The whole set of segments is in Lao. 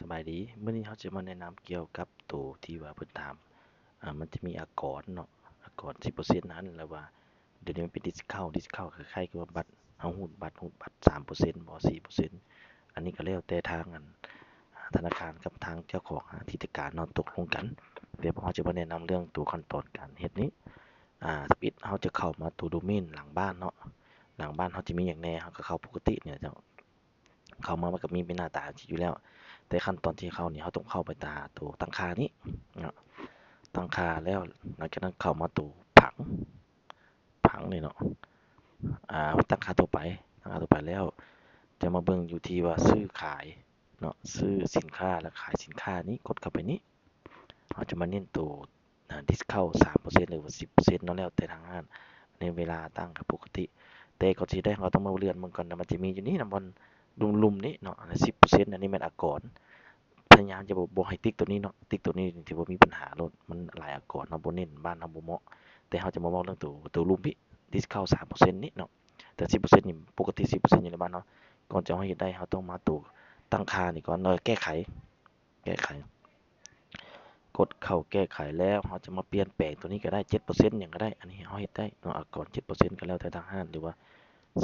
ສະບາຍດີ ມື້ນີ້ເຮົາຈະມາແນະນຳກ່ຽວກັບໂຕທີ່ວ່າເພິ່ນຖາມ ອາ ມັນຈະມີອາກອນເນາະ ອາກອນສິບເປີເຊັນຫັ້ນ ແລ້ວວ່າດຽວນີ້ມັນເປັນດິສເຄົາ ດິສເຄົາຄ້າຍໆຄືວ່າບັດ ເຮົາຮູດບັດ ຮູດບັດສາມເປີເຊັນບໍ ສີ່ເປີເຊັນ ອັນນີ້ກໍແລ້ວແຕ່ທາງ ອັນ ທະນາຄານກັບທາງເຈົ້າຂອງ ອາ ທິດຕະການເນາະ ຕົກລົງກັນ. ດຽວພວກເຮົາຈະມາແນະນຳເລື່ອງໂຕຂັ້ນຕອນການເຮັດນີ້ ອາ ທຳອິດເຮົາຈະເຂົ້າມາໂຕໂດເມນຫຼັງບ້ານເນາະ ຫຼັງບ້ານເຮົາຈະມີຫຍັງແດ່ ເຮົາກໍເຂົ້າປົກກະຕິນີ້ແຫຼະເຈົ້າ. ເຂົ້າມາມັນກໍມີເປັນໜ້າຕາຈັ່ງຊີ້ຢູ່ແລ້ວ ແຕ່ຂັ້ນຕອນທີ່ເຂົ້ານີ້ ເຮົາຕ້ອງເຂົ້າໄປຕາໂຕຕັ້ງຄ່ານີ້ເນາະ ຕັ້ງຄ່າແລ້ວ ຫຼັງຈາກນັ້ນເຂົ້າມາໂຕຜັງ ຜັງນີ້ເນາະ ອາ ຕັ້ງຄ່າທົ່ວໄປ ຕັ້ງຄ່າທົ່ວໄປແລ້ວ ຈະມາເບິ່ງຢູ່ທີ່ວ່າຊື້ຂາຍເນາະ ຊື້ສິນຄ້າ ແລະ ຂາຍສິນຄ້ານີ້ ກົດເຂົ້າໄປນີ້ ເຮົາຈະມາເນັ້ນໂຕ ອາ ດິສເຄົາສາມເປີເຊັນ ຫຼືວ່າສິບເປີເຊັນເນາະ ແລ້ວແຕ່ທາງຮ້ານ ໃນເວລາຕັ້ງກໍປົກກະຕິ ແຕ່ກ່ອນຊິໄດ້ ເຮົາຕ້ອງມາເລື່ອນເບິ່ງກ່ອນນະ ມັນຈະມີຢູ່ນີ້ນະ ບ່ອນລຸ່ມໆນີ້ເນາະ ອັນນັ້ນສິບເປີເຊັນ ອັນນີ້ແມ່ນອາກອນ ພະຍາຍາມຈະບໍ່ ບໍ່ໃຫ້ຕິກໂຕນີ້ເນາະ ຕິກໂຕນີ້ຖືວ່າມີບັນຫາໂລດ ມັນຫຼາຍອາກອນ ເຮົາບໍ່ເນັ້ນ ບ້ານເຮົາບໍ່ເໝາະ ແຕ່ເຮົາຈະມາເວົ້າເລື່ອງໂຕ ໂຕລຸ່ມພີ້ ດິສເຄົາສາມເປີເຊັນນີ້ເນາະ ແຕ່ສິບເປີເຊັນນີ້ ປົກກະຕິສິບເປີເຊັນຢູ່ໃນບ້ານເຮົາ ກ່ອນຈະເຮົາເຮັດໄດ້ ເຮົາຕ້ອງມາໂຕຕັ້ງຄ່ານີ້ກ່ອນ ແລ້ວແກ້ໄຂ ແກ້ໄຂ ກົດເຂົ້າແກ້ໄຂແລ້ວ ເຮົາຈະມາປ່ຽນແປງໂຕນີ້ກໍໄດ້ ເຈັດເປີເຊັນຫຍັງກໍໄດ້ ອັນນີ້ເຮົາເຮັດໄດ້ເນາະ ອາກອນເຈັດເປີເຊັນກໍແລ້ວແຕ່ທາງຮ້ານ ຫຼືວ່າ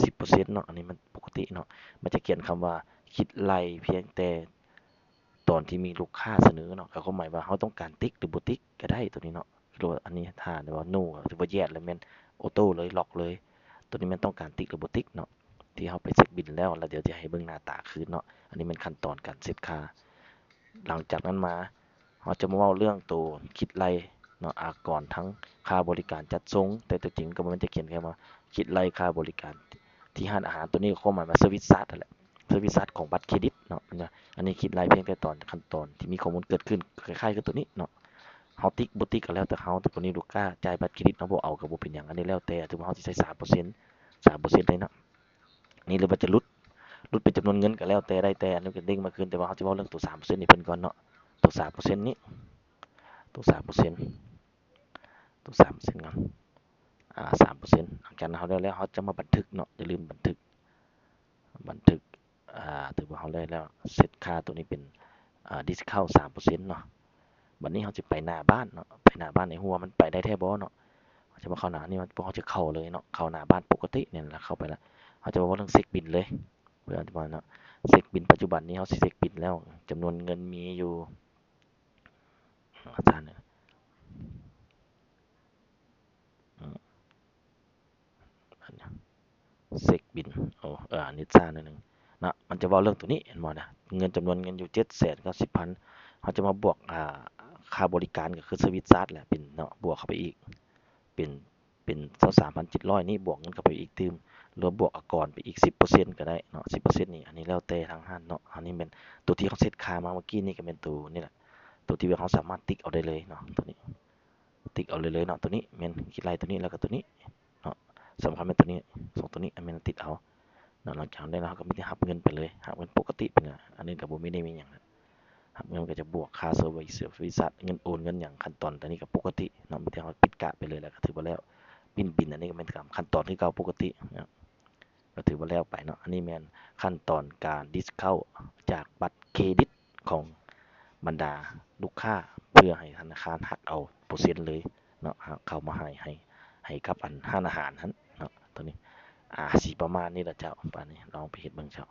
ສິບເປີເຊັນເນາະ ອັນນີ້ມັນປົກກະຕິເນາະ ມັນຈະຂຽນຄຳວ່າຄິດໄລ່ພຽງແຕ່ຕອນທີ່ມີລູກຄ້າສະເໜີເນາະ ກໍຄວາມໝາຍວ່າເຮົາຕ້ອງການຕິກ ຫຼືບໍ່ຕິກກໍໄດ້ໂຕນີ້ເນາະ ຫຼືວ່າອັນນີ້ຖ້າແບບວ່າໂນ ຫຼືວ່າແຢດ ແລ້ວແມ່ນໂອໂຕ້ເລີຍ ລັອກເລີຍ ໂຕນີ້ແມ່ນຕ້ອງການຕິກ ຫຼືບໍ່ຕິກເນາະ ທີ່ເຮົາໄປເຊັກບິນແລ້ວ ແລ້ວດຽວຈະໃຫ້ເບິ່ງໜ້າຕາຄືນເນາະ ອັນນີ້ແມ່ນຂັ້ນຕອນການເຊັດຄ່າ ຫຼັງຈາກນັ້ນມາ ເຮົາຈະມາເວົ້າເລື່ອງໂຕຄິດໄລ່ເນາະ ອາກອນທັງຄ່າບໍລິການຈັດສົ່ງ ແຕ່ຕົວຈິງກໍບໍ່ແມ່ນຈະຂຽນແຄ່ວ່າຄິດໄລ່ຄ່າບໍລິການທີ່ຮ້ານອາຫານ ໂຕນີ້ກໍຄວາມໝາຍວ່າເຊີວິສຊາດຫັ້ນແຫຼະ ເຊີວິສຊາດຂອງບັດເຄຣດິດເນາະ ອັນນີ້ຄິດໄລ່ພຽງແຕ່ຕອນຂັ້ນຕອນທີ່ມີຂໍ້ມູນເກີດຂຶ້ນ ຄ້າຍໆຄືໂຕນີ້ເນາະ ເຮົາຕິກບໍ່ຕິກກໍແລ້ວແຕ່ເຮົາ ແຕ່ກໍນີ້ລູກຄ້າຈ່າຍບັດເຄຣດິດເຮົາບໍ່ເອົາກໍບໍ່ເປັນຫຍັງ ອັນນີ້ແລ້ວແຕ່ ຖືວ່າເຮົາຊິໃຊ້ສາມເປີເຊັນ ສາມເປີເຊັນເລີຍເນາະ ນີ້ ຫຼືວ່າຈະຫຼຸດ ຫຼຸດເປັນຈຳນວນເງິນກໍແລ້ວແຕ່ ໄດ້ແຕ່ ອັນນີ້ກໍເດ້ງມາຄືນ ແຕ່ວ່າເຮົາຈະເວົ້າເລື່ອງໂຕສາມເປີເຊັນນີ້ເພິ່ນກ່ອນເນາະ ໂຕສາມເປີເຊັນນີ້ ໂຕສາມເປີເຊັນ ໂຕສາມເປີເຊັນກ່ອນ ອາ ສາມເປີເຊັນ ຫຼັງຈາກນັ້ນເຮົາໄດ້ແລ້ວ ເຮົາຈະມາບັນທຶກເນາະ ຢ່າລືມບັນທຶກ ບັນທຶກ ອາ ຖືວ່າເຮົາໄດ້ແລ້ວ ເຊັດຄ່າໂຕນີ້ເປັນ ອາ ດິສເຄົາສາມເປີເຊັນເນາະ ບັດນີ້ເຮົາຊິໄປໜ້າບ້ານເນາະ ໄປໜ້າບ້ານໃນຫົວມັນໄປໄດ້ແທ້ບໍ່ເນາະ ເຮົາຈະມາເຂົ້າໜ້ານີ້ ພວກເຮົາຈະເຂົ້າເລີຍເນາະ ເຂົ້າໜ້າບ້ານປົກກະຕິນີ້ລະ ເຂົ້າໄປລະ ເຮົາຈະມາເວົ້າເລື່ອງເຊັກບິນເລີຍ ເພື່ອທີ່ວ່າເນາະ ເຊັກບິນ ປັດຈຸບັນນີ້ເຮົາຊິເຊັກບິນແລ້ວ ຈຳນວນເງິນມີຢູ່ ອາຈານ ເຊັກບິນ ໂອ້ ເອີ ອັນນີ້ຊ້າໜ້ອຍໜຶ່ງເນາະ ມັນຈະເວົ້າເລື່ອງໂຕນີ້ ເຫັນບໍ່ນະ ເງິນ ຈຳນວນເງິນຢູ່ເຈັດແສນເກົ້າສິບພັນ ເຮົາຈະມາບວກ ອາ ຄ່າບໍລິການ ກໍຄືເຊີວິສຊາດແຫຼະ ເປັນເນາະ ບວກເຂົ້າໄປອີກ ເປັນ ເປັນຊາວສາມພັນເຈັດຮ້ອຍນີ້ ບວກເງິນເຂົ້າໄປອີກຕື່ມ ຫຼືວ່າບວກອາກອນໄປອີກສິບເປີເຊັນກໍໄດ້ເນາະ ສິບເປີເຊັນນີ້ ອັນນີ້ແລ້ວແຕ່ທາງຮ້ານເນາະ ອັນນີ້ແມ່ນໂຕທີ່ເຮົາເຊັດຄ່າມາເມື່ອກີ້ນີ້ ກໍແມ່ນໂຕນີ້ແຫຼະ ໂຕທີ່ວ່າເຮົາສາມາດຕິກເອົາໄດ້ເລີຍເນາະ ໂຕນີ້ ຕິກເອົາເລີຍເນາະ ໂຕນີ້ແມ່ນຄິດໄລ່ໂຕນີ້ ແລ້ວກໍໂຕນີ້ເນາະ ສຳຄັນແມ່ນໂຕນີ້ ສອງໂຕນີ້ແມ່ນຕິກເອົາເນາະ ຫຼັງຈາກນັ້ນແລ້ວເຮົາກໍມີແຕ່ຮັບເງິນໄປເລີຍ ຮັບເງິນປົກກະຕິໄປເລີຍ ອັນນີ້ກໍບໍ່ມີໄດ້ມີຫຍັງ ຮັບເງິນກໍຈະບວກຄ່າເຊີວິສ ເຊີວິສຊາດ ເງິນໂອນເງິນຫຍັງ ຂັ້ນຕອນຕອນນີ້ກໍປົກກະຕິເນາະ ມີແຕ່ເຮົາປິດກະໄປເລີຍ ແລ້ວກໍຖືວ່າແລ້ວ ປິ່ນບິນ ອັນນີ້ກໍແມ່ນຂັ້ນຕອນຄືເກົ່າປົກກະຕິເນາະ ກໍຖືວ່າແລ້ວໄປເນາະ ອັນນີ້ແມ່ນຂັ້ນຕອນການດິສເຄົາຈາກບັດເຄຣດິດ ຂອງບັນດາລູກຄ້າ ເພື່ອໃຫ້ທະນາຄານຫັກເອົາເປີເຊັນເລີຍເນາະ ເຂົ້າມາໃຫ້ ໃຫ້ ໃຫ້ກັບອັນຮ້ານອາຫານຫັ້ນເນາະ ໂຕນີ້ ອາ ຊິປະມານນີ້ລະເຈົ້າ ບາດນີ້ລອງໄປເຮັດເບິ່ງເຈົ້າ.